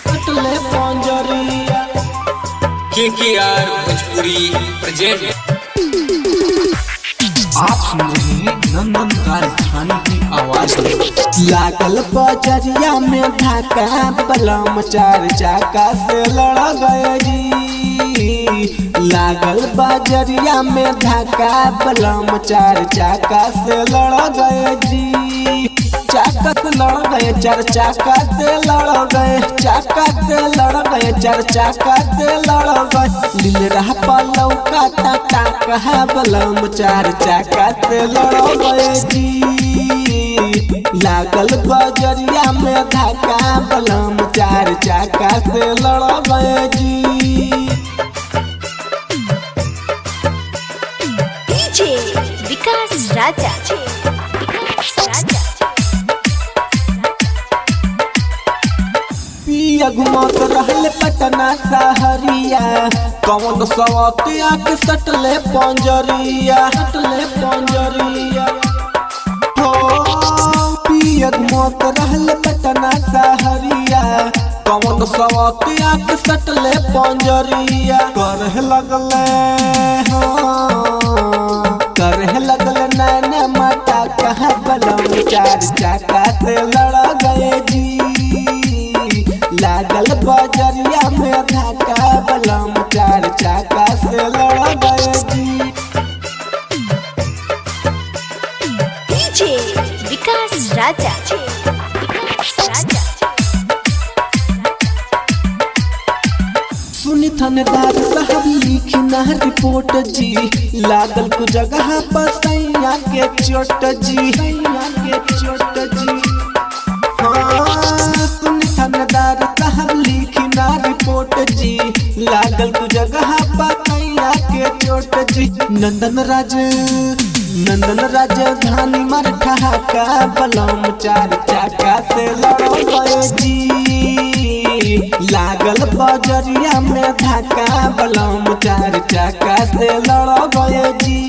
सटले पंजरिया। के आर भोजपुरी प्रेजेंट। आप सुन रहे हैं नंदन राजस्थानी की आवाज में। लागल बजरिया में धाका, बलम चार चाका से लड़ गए जी। लागल बजरिया में धाका, बलम चार चाका से लड़ गए जी। चाका से लड़ गए, चार चाका से लड़ गए, चाका से लड़ गए, चार चाका से लड़ गए। लील रहा पलौ का टाटा कहा, बलम चार चाका से लड़ गए जी। लागल बजरिया में धाका, बलम चार चाका से लड़ गए जी। डीजे विकास राजा, विकास राजा। पिया घुमत रहले पटना सहरिया, कौन सवतिया के सटले पंजरिया, सटले पंजरिया हो। पिया घुमत रहले पटना सहरिया, कौन सवतिया के सटले पंजरिया। करहे लगले हो, करहे लगले नैन माता कहा, बलम चार चाका से लड़ गए जी। लागल बजरिया में धाका, बलम चार चाका से लड़ गए जी। डीजे विकास राजा, विकास राजा। सुनी थानेदार साहब, लिखी ना रिपोर्ट जी। लागल को जगह पर सैया के चोट जी, सैया के चोट जी। हाँ, सुनी थानेदार साहब, लिखी ना रिपोर्ट जी। लागल को जगह पर सैया के चोट जी। नंदन राज, नंदन राजधानी मर ठहाका, बलम चार चाका से लड़ गए जी। लागल बजरिया में धाका, बलम चार चाका से लड़ गए जी।